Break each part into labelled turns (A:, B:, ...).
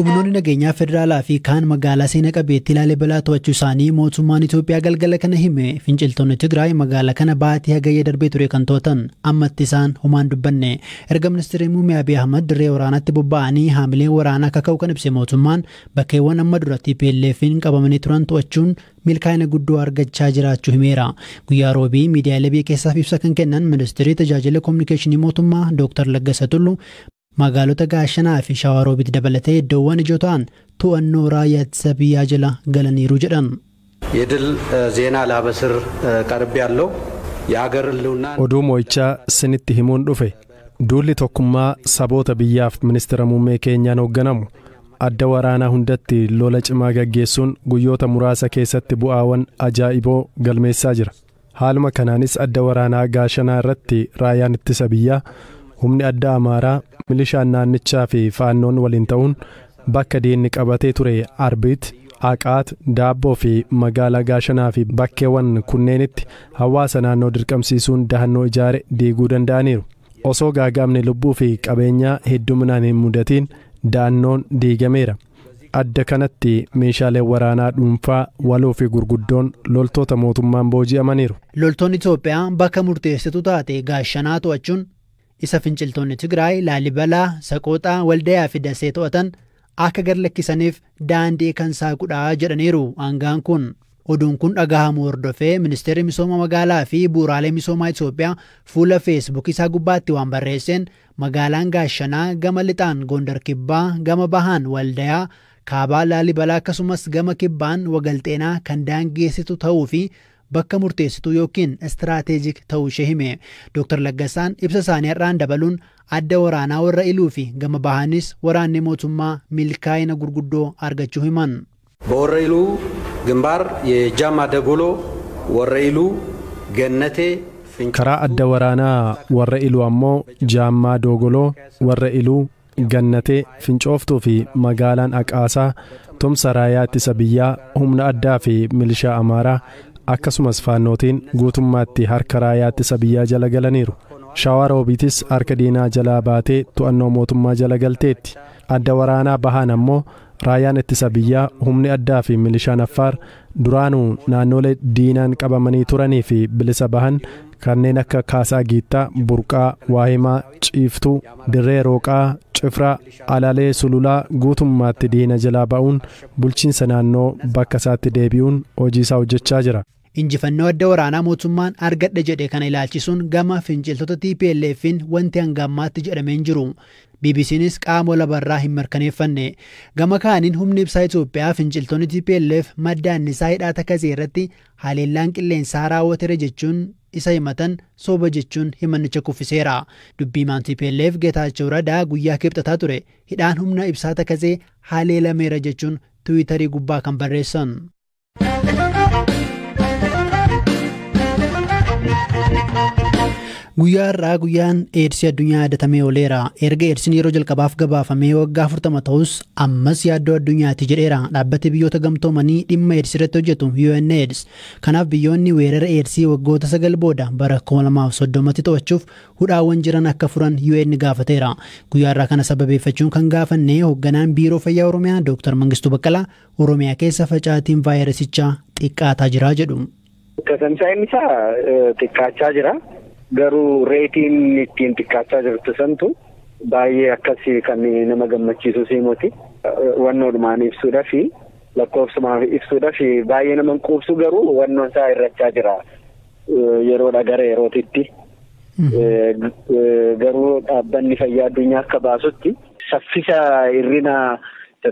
A: Humnoonni nageenyaa federaalaa fi kaan magaalaa seena qabeettii Laalibalaa to'achuu isaanii mootummaan Itoophiyaa galgala kana hime. Finciltoonni Tigraay magaalaa kana baatii hagayya darbee ture kan to'atan ammatti isaan homaan dubbanne. Erga ministeerri muummee Abiy Ahmad dirree waraanaatti bobba'anii haamileen waraanaa akka ka'u kan ibse mootummaan bakkeewwan amma dura TPLF'n qabamanii turan to'achuun milkaa'ina guddoo argachaa jiraachuu himeera. Guyyaa roobii miidiyaalee biyya keessaaf ibsa kan kennan ministeerri tajaajila koominikeeshinii mootummaa Dr. Laggasa Tulluu magaalota Gaashanaa fi Shawaroobitti dabalatee iddoowwan ijoo ta'an to'annoo raayyaa ittisa biyyaa jala galaniiru jedhan.
B: የድል ዜና ላበስር ቀርብ ያለው የሀገር ህልውና
C: Oduu mo'ichaa sinitti himuun dhufe. Duulli tokkummaa saboota biyyaaf ministeera muummee keenyaan hoogganamu adda waraanaa hundatti lola cimaa gaggeessuun guyyoota muraasa keessatti bu'aawwan ajaa'iboo galmeessaa jira. Haaluma kanaanis adda waraanaa Gaashanaa irratti raayyaan ittisa biyyaa, humni adda Amaaraa, milishaan naannichaa fi faannoon waliin ta'uun bakka diinni qabatee ture Arbiit, Aqaat, Daabboo fi magaalaa Gaashanaa fi bakkeewwan kunneenitti hawaasa naannoo dirqamsiisuun dahannoo ijaare diiguu danda'aniiru. Osoo gaagaamni lubbuu fi qabeenyaa hedduminaan hin mudatiin da'annoon diigameera. Adda kanatti meeshaaleen waraanaa dhuunfaa waloo fi gurguddoon loltoota mootummaan booji'amaniiru.
A: Loltoonni Itoophiyaa bakka murteessituu taate Gaashanaa to'achuun isa finciltoonni Tigraay Laalibalaa, Saqooxaa, Waldayaa fi Dasee to'atan akka gad lakkisaniif daandii kan saaqudhaa jedhaniiru aangaan kun. Oduun kun dhagahamu hordofee ministeerri misooma magaalaa fi bu'uuraalee misoomaa Itoophiyaa fuula feesbuuk isaa gubbaatti waan barreesseen magaalaan Gaashanaa gama lixaan Gondar Kibbaa, gama bahaan Waldayaa, kaabaa Laalibalaa akkasumas gama kibbaan Wagalxeenaa kan daangeessitu ta'uu fi bakka murteessituu yookiin istiraateejik ta'uu ishee hime. Dr. Laggasaan ibsa isaanii har'aan dabaluun adda waraanaa warra Iluu fi gama bahaanis waraanni mootummaa milkaa'ina gurguddoo argachuu himan.
B: በወረኢሉ ግንባር የጃማ ደጎሎ፣ ወረኢሉ፣ ገነቴ፣
C: Karaa adda waraanaa warra Iluu ammoo Jaammaa Doogoloo, warra Iluu, Gannatee, Fincooftuu fi magaalaan Aqaasaa tumsa raayyaa ittisa biyyaa, humna addaa fi milishaa Amaaraa akkasumas faannootiin guutummaatti harka raayyaa ittisa biyyaa jala galaniiru. Shawaa Roobiitis harka diinaa jalaa baatee to'annoo mootummaa jala galteetti. Adda waraanaa bahaan ammoo raayyaan ittisa biyyaa, humni addaa fi milishaan Affaar duraanuu naannolee diinaan qabamanii turanii fi bilisa bahan kanneen akka Kaasaa Giittaa, Burqaa, Waahimaa, Ciiftuu, Dirree Rooqaa, Cifraa, Alaalee Sululaa guutummaatti diina jalaa ba'uun bulchiinsa naannoo bakka isaatti deebi'uun hojii isaa hojjechaa jira.
A: Injifannoo adda waraanaa mootummaan argadhe jedhe kana ilaalchisuun gama finciltoota TPLF'n wanti hanga ammaatti jedhamee hin jiru. BBCnis qaama labarraa hin mirkaneeffanne. Gama kaaniin humni ibsaa Itoophiyaa finciltoonni TPLF madda annisaa hidhaa Takazee irratti haleellaan qilleensaa raawwateera jechuun isa himatan soba jechuun himannicha kuffiseera. Dubbii himaan TPLF Geetaachoo Radaa guyyaa kibxataa ture hidhaan humna ibsaa Takazee haleelameera jechuun Tiwiitarii gubbaa kan barreessan. Guyyaa har'aa guyyaan Eedsii addunyaa yaadatamee ooleera. Erga Eedsiin yeroo jalqabaaf gabaafamee waggaa 40 ta'us ammas yaaddoo addunyaati jedheera dhaabbati biyyoota gamtoomanii dhimma Eedsii irratti hojjetu UNAIDS. Kanaaf biyyoonni weerara Eedsii waggoota 9 booda bara 2030tti to'achuuf hudhaawwan jiran akka furan UN gaafateera. Guyyaa har'aa kana sababeeffachuun kan gaafanne hoogganaan Biiroo Fayyaa Oromiyaa Dr. Mangistuu Baqqalaa Oromiyaa keessa facaatiin vaayirasichaa xiqqaataa jira jedhu.
D: Tamsa'inni isaa xiqqaachaa jira. Garuu reetiin ittiin xiqqaachaa jirtu santu baay'ee akkasii kan nama gammachiisu siimoti. Wannoodhumaan ibsuudhaa fi lakkoofsumaan ibsuudhaa fi baay'ee nama quubsu garuu wannoon isaa hir'achaa jira yeroodha gara yerootitti. Garuu dhaabbanni fayyaa addunyaa akka baasutti saffisa hir'ina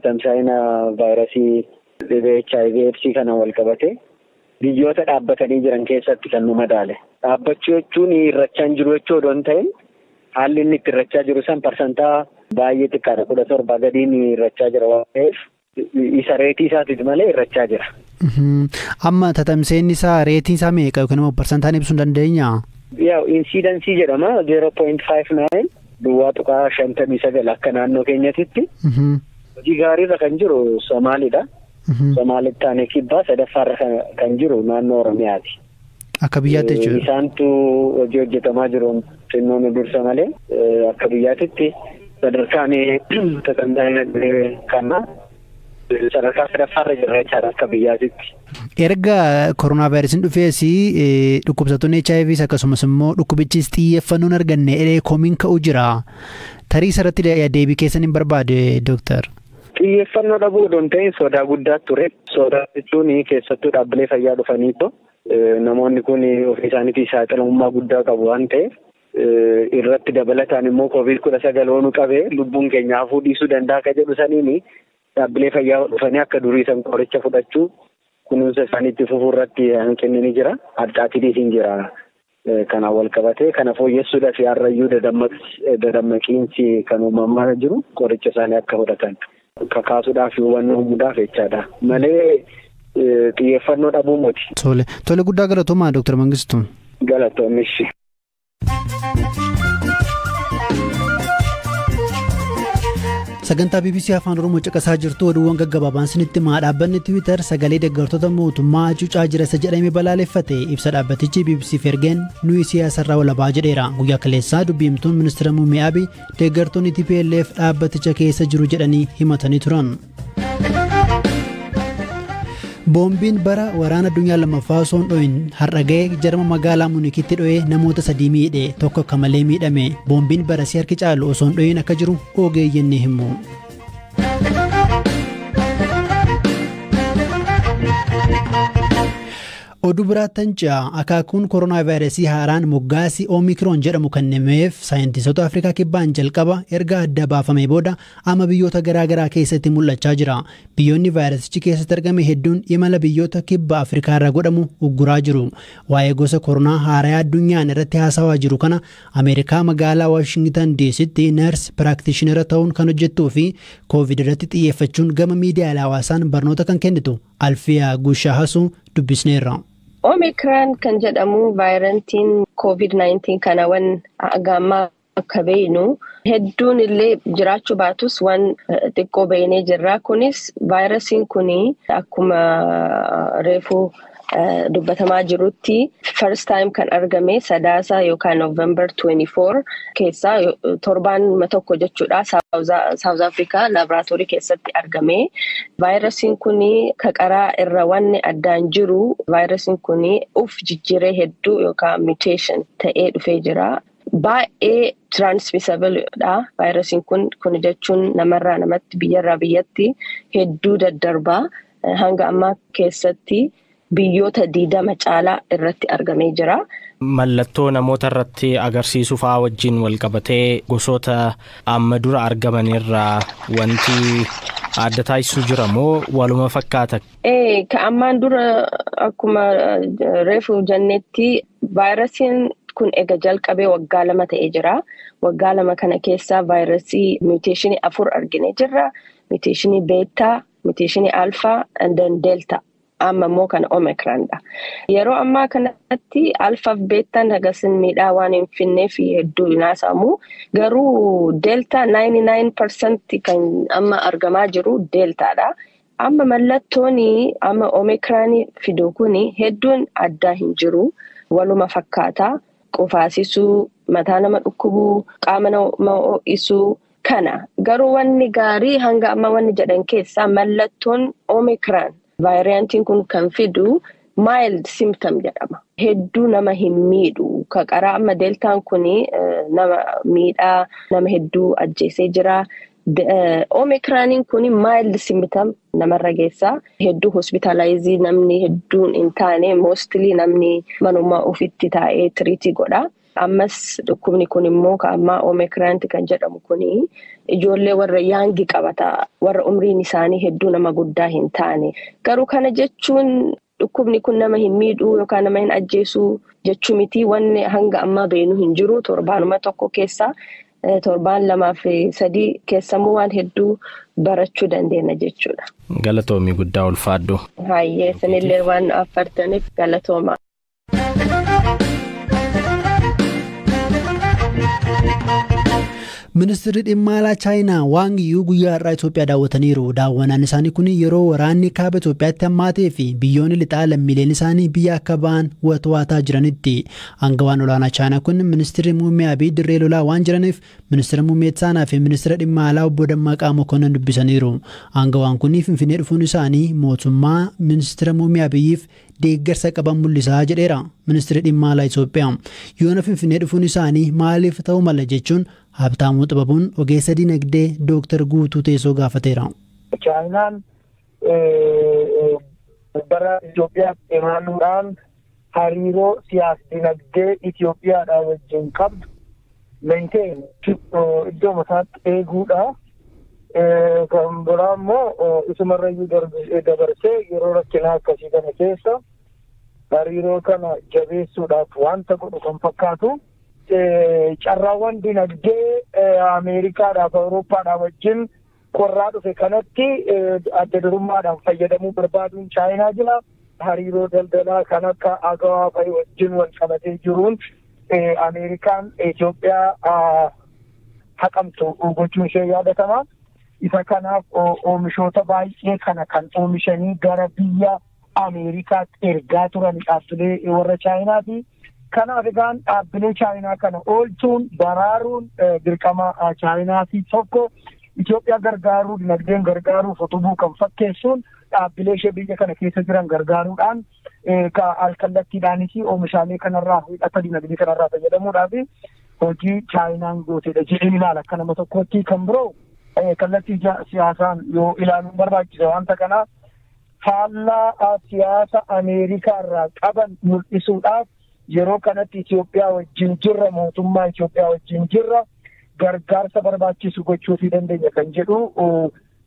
D: tamsa'ina vaayirasii dhibee HIV AIDS kana wal qabate biyyoota dhaabbatanii jiran keessatti kan nu madaale. Dhaabbachuu jechuun hir'achaa hin jiru jechuu odoo hin ta'in haalli inni itti hir'achaa jiru san parsantaa baay'ee xiqqaadha. 17 gadiin hir'achaa jira waan ta'eef isa reetii isaatiif malee hir'achaa jira.
A: Amma tatamseenni isaa reetiin isaa meeqa yookiin immoo parsantaan ibsuu hin dandeenyaa?
D: Yaa insiidansii jedhama 0.59 duwwaa tuqaa 59 akka naannoo keenyatitti. Hojii gaariirra kan jiru Somaaliidha. Somaalitti aanee kibbaa sadaffaarra kan jiru naannoo Oromiyaati.
A: Akka biyyaatti jechuudha.
D: Isaantu hojii hojjetamaa jiru xinnoo nu dursa malee akka biyyaatitti Sadarkaan tatamsa'ina dhibee kanaa sadarkaa sadaffaarra jirra jechaadha akka biyyaatitti.
A: Erga koronaa vaayirasiin dhufees dhukkubsattoonni HIVs akkasumas immoo dhukkubichis xiyyeeffannoon arganne komiin ka'u jira. Tarii sarratti deebii keessan hin barbaade dooktar.
D: Xiyyeeffannoo dhabuu odoo hin ta'in sodaa guddaa ture. Sodaa jechuun keessattuu dhaabbilee fayyaa dhufaniitu namoonni kun ofii isaaniitii saaxilamummaa guddaa qabu waan ta'eef irratti dabalataan immoo COVID-19 hoonuu qabee lubbuun keenya hafuu dhiisuu danda'a akka jedhu saniini dhaabbilee fayyaa dhufanii akka durii san qoricha fudhachuu kunuunsa isaaniitti fufuu irratti hanqinni ni jira. Addaatiinis hin jira. Kanaan wal qabatee kana fooyyessuudhaaf har'ayyuu dadammaqiinsi kan uumamaa jiru qoricha isaanii akka fudhatan kakaasuudhaaf hubannoo uumuudhaaf jechaadha. Malee xiyyeeffannoo dhabuu miti.
A: Tole tole guddaa galatoomaa Dooktar Mangistuu.
D: Galatoomishi.
A: Sagantaa BBC Afaan Oromoo caqasaa jirtu oduuwwan gaggabaabaan sinitti himaa. Dhaabbanni Tiwiitar sagalee deeggartoota mootummaa hacuucaa jira isa jedhame balaaleffate. Ibsa dhaabbatichi BBCf ergeen nuyi siyaasarraa walabaa jedheera. Guyyaa kaleessaa dubbii himtuun ministeera muummee Abiy deeggartoonni TPLF dhaabbaticha keessa jiru jedhanii himatanii turan. Boombiin bara waraana addunyaa lammaffaa osoo hin dho'in har'a ga'e jarma magaalaa Muunikitti dho'ee namoota 3 miidhe, tokko akka malee miidhame. Boombiin barasii harki caalu osoo hin dho'in akka jiru ogeeyyiin ni himu. Oduu biraattan ce'a. Akaakuun koronaa vaayirasii haaraan moggaasii Oomikroon jedhamu kennameef saayintistoota Afrikaa kibbaan jalqaba erga adda baafamee booda amma biyyoota garaagaraa keessatti mul'achaa jira. Biyyoonni vaayirasichi keessatti argame hedduun imala biyyoota kibba Afrikaa irraa godhamu ugguraa jiru. Waa'ee gosa koronaa haaraa addunyaan irratti haasawaa jiru kana Ameerikaa magaalaa Waashingtan DC'tti nurse practitioner ta'uun kan hojjettuu fi Koovid irratti xiyyeeffachuun gama miidiyaalee hawaasaan barnoota kan kennitu Alfiyaa Gushaa Hasuu dubbisneerra.
E: Omicron kan jedhamu vaayirantiin COVID-19 kana wan gammaa akka beeknu hedduun illee jiraachuu baatus waan xiqqoo beeknee jirra. Kunis vaayirasiin kun akkuma reefuu dubbatamaa jirutti first time kan argame Sadaasa yookaan November 24 keessaa torbaan tokko jechuudha. South Africa laboratory keessatti argame. Vaayirasiin kun kaqaraa irra wanni addaan jiru vaayirasiin kun uf jijjiiree hedduu yookaan mutation ta'ee dhufee jira. Baay'ee transmissible dha vaayirasiin kun. Kun jechuun namarraa namatti, biyyarraa biyyatti hedduu daddarbaa. Hanga ammaa keessatti biyyoota 20 caalaa irratti argamee jira.
F: Mallattoo namoota irratti agarsiisuu fa'aa wajjin wal qabatee gosoota amma dura argaman irraa wanti adda taasisuu jira moo waluma fakkaata?
E: Ka ammaan dura akkuma reefu jennetti vaayirasiin kun ega jalqabee waggaa 2 ta'ee jira. Waggaa 2 kana keessaa vaayirasii muteeshinii 4 arginee jirra. Muteeshinii beetaa, muteeshinii alfaa and then delta. Amma immoo kan Omicron dha. Yeroo ammaa kanatti alfaaf beetaan hagasin miidhaa waan hin finneef hedduu hin haasamu. Garuu delta 99% kan amma argamaa jiru deltaadha. Amma mallattoon amma Omicron fidu kun hedduun addaa hin jiru. Waluma fakkaata. Qufaasisuu, mataa nama dhukkubuu, qaama nama ho'isuu kana. Garuu wanni gaarii hanga amma wanni jedhan keessaa mallattoon Omicron vaariyaantiin kun kan fidu mild symptom jedhama. Hedduu nama hin miidhu. Kaqaraa amma deltaan kun nama miidhaa, nama hedduu ajjeesee jira. Omicroniin kun mild symptom namarra geessa. Hedduu hospitalaayizii namni hedduun hin taane mostly namni manuma ofitti taa'ee tiriitii godha. Ammas dhukkubni kun immoo ammaa Omicron kan jedhamu kun ijoollee warra yaangi qabata. Warra umriin isaanii hedduu nama guddaa hin taane. Garuu kana jechuun dhukkubni kun nama hin miidhuu yookaan nama hin ajjeesuu jechuu miti. Wanni hanga ammaa beenu hin jiru. Torbaanuma tokko keessa torbaan 2 fi 3 keessamuu waan hedduu barachuu dandeenya jechuudha.
F: Galatoomii guddaa ulfaadhu.
E: Hayyee isinillee waan affartaniif galatooma.
A: Ministeerri dhimma alaa Chaayinaa Waang Yuu guyyaa har'aa Itoophiyaa daawwataniiru. Daawwannaan isaanii kun yeroo waraanni kaaba Itoophiyaatti hammaatee fi biyyoonni lixaa lammiileen isaanii biyya akka ba'an watwaataa jiranitti. Aangawaan olaanaa Chaayinaa kun ministeerri muummee Abiy dirree lolaa waan jiraniif ministeera muummee Ittaanaa fi ministeera dhimma alaa obbo Dammaqaa Mokonnon dubbisaniiru. Aangawaan kun Finfinnee dhufuun isaanii mootummaa ministeera muummee Abiyyiif deeggarsa qaban mul'isaa jedheera. Ministeerri dhimma alaa Itoophiyaa yoona Finfinnee dhufuun isaanii maaliif ta'uu mala jechuun Habtaamuu Xibabuun ogeessa dinagdee Dooktar Guutuu Teessoo gaafateera.
G: Chaayinaan bara Itoophiyaatti imaluudhaan hariiroo siyaas-dinagdee Itoophiyaadhaa wajjin qabdu maintain iddoo mataatti eeguudha. Kan biraa immoo isumarrayyuu dabarsee yeroo rakkinaa akkasii kana keessa hariiroo kana jabeessuudhaaf wanta godhu kan fakkaatu. Carraawwan dinagdee Ameerikaadhaaf Awurooppaadhaaf wajjin qorraa dhufe kanatti adda durummaadhaan fayyadamuu barbaaduun Chaayinaa jira. Hariiroo daldalaa kan akka AGOA fa'i wajjin wal qabatee jiruun Ameerikaan Itoophiyaa haqamtu gochuun ishee yaadatama. Isa kanaaf oomishoota baay'ee kana kan oomishanii gara biyya Ameerikaatti ergaa turan dhaabbilee warra Chaayinaati. Kanaaf egaan dhaabbilee Chaayinaa kana oolchuun baraaruun dirqama Chaayinaatii tokko Itoophiyaa gargaaruu dinagdeen gargaaruuf utubuu kan fakkeessuun dhaabbilee ishee biyya kana keessa jiran gargaaruudhaan alkallattiidhaanis oomishaalee kanarraa hidhata dinagdee kanarraa fayyadamuudhaaf hojii Chaayinaan gootedha jedheen ilaala akka nama tokkotti. Kan biroo kallattii siyaasaan yoo ilaaluun barbaachisa wanta kana faallaa siyaasa Ameerikaarraa qaban mul'isuudhaaf yeroo kanatti Itoophiyaa wajjin jirra, mootummaa Itoophiyaa wajjin jirra, gargaarsa barbaachisu gochuufii dandeenya kan jedhu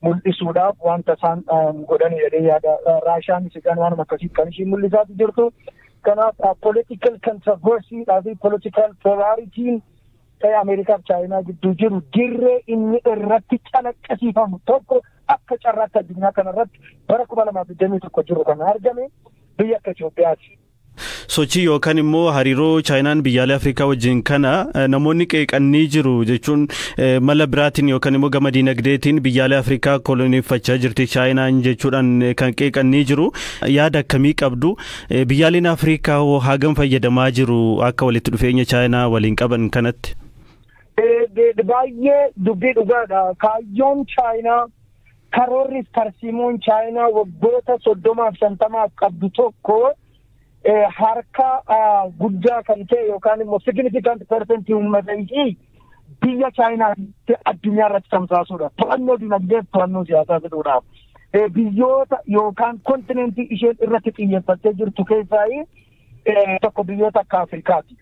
G: mul'isuudhaaf wanta isaan godhanidha yaada. Raashaanis egaan waanuma akkasii kan ishiin mul'isaati jirtu. Kanaaf political controversy fi political polaritiin Ameerikaaf Chaayinaa gidduu jiru dirree inni irratti calaqqisiifamu tokko akka carraatti addunyaa kanarratti bara 2021 jiru kan argame biyya akka Itoophiyaati.
H: Sochii yookaan immoo hariiroo Chaayinaan biyyaalee Afrikaa wajjin kana namoonni qeeqanii jiru jechuun mala biraatiin yookaan immoo gama dinagdeetiin biyyaalee Afrikaa koloneeffachaa jirti Chaayinaan jechuudhaan kan qeeqanii jiru. Yaada akkamii qabdu? Biyyaaleen Afrikaa hoo hagam fayyadamaa jiru akka walitti dhufeenya Chaayinaa waliin qaban kanatti?
G: Baay'ee dubbii dhugaadha. Kaayyoon Chaayinaa karoorri tarsiimoon Chaayinaa waggoota 30 fi 50 qabdu tokko harka guddaa kan ta'e yookaan immoo significant percent uummata ishii biyya Chaayinaatti addunyaa irratti tamsaasuudha. To'annoo dinagdee to'annoo siyaasaa fiduudhaaf. Biyyoota yookaan kontinentii isheen irratti xiyyeeffattee jirtu keessaa tokko biyyoota akka Afrikaati.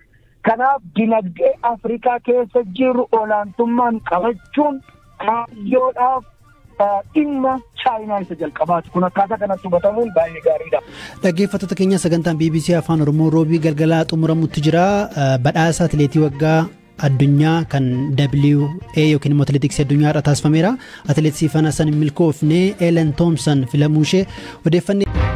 G: Kanaaf dinagdee Afrikaa keessa jiru olaantummaan qabachuun kaayyoodhaaf dhimma Chaayinaa isa jalqabaati. Kun akkaataa kanatti hubatamuun baay'ee gaariidha.
A: Dhaggeeffattoota keenya sagantaan BBC Afaan Oromoo roobii galgalaa xumuramutti jira. Badhaasa atileetii waggaa addunyaa kan WA yookiin immoo atileetiksii addunyaa irra taasifameera. Atileet Siifan Hasan milkoofnee Elen Thoomson filamuu ishee odeeffannee.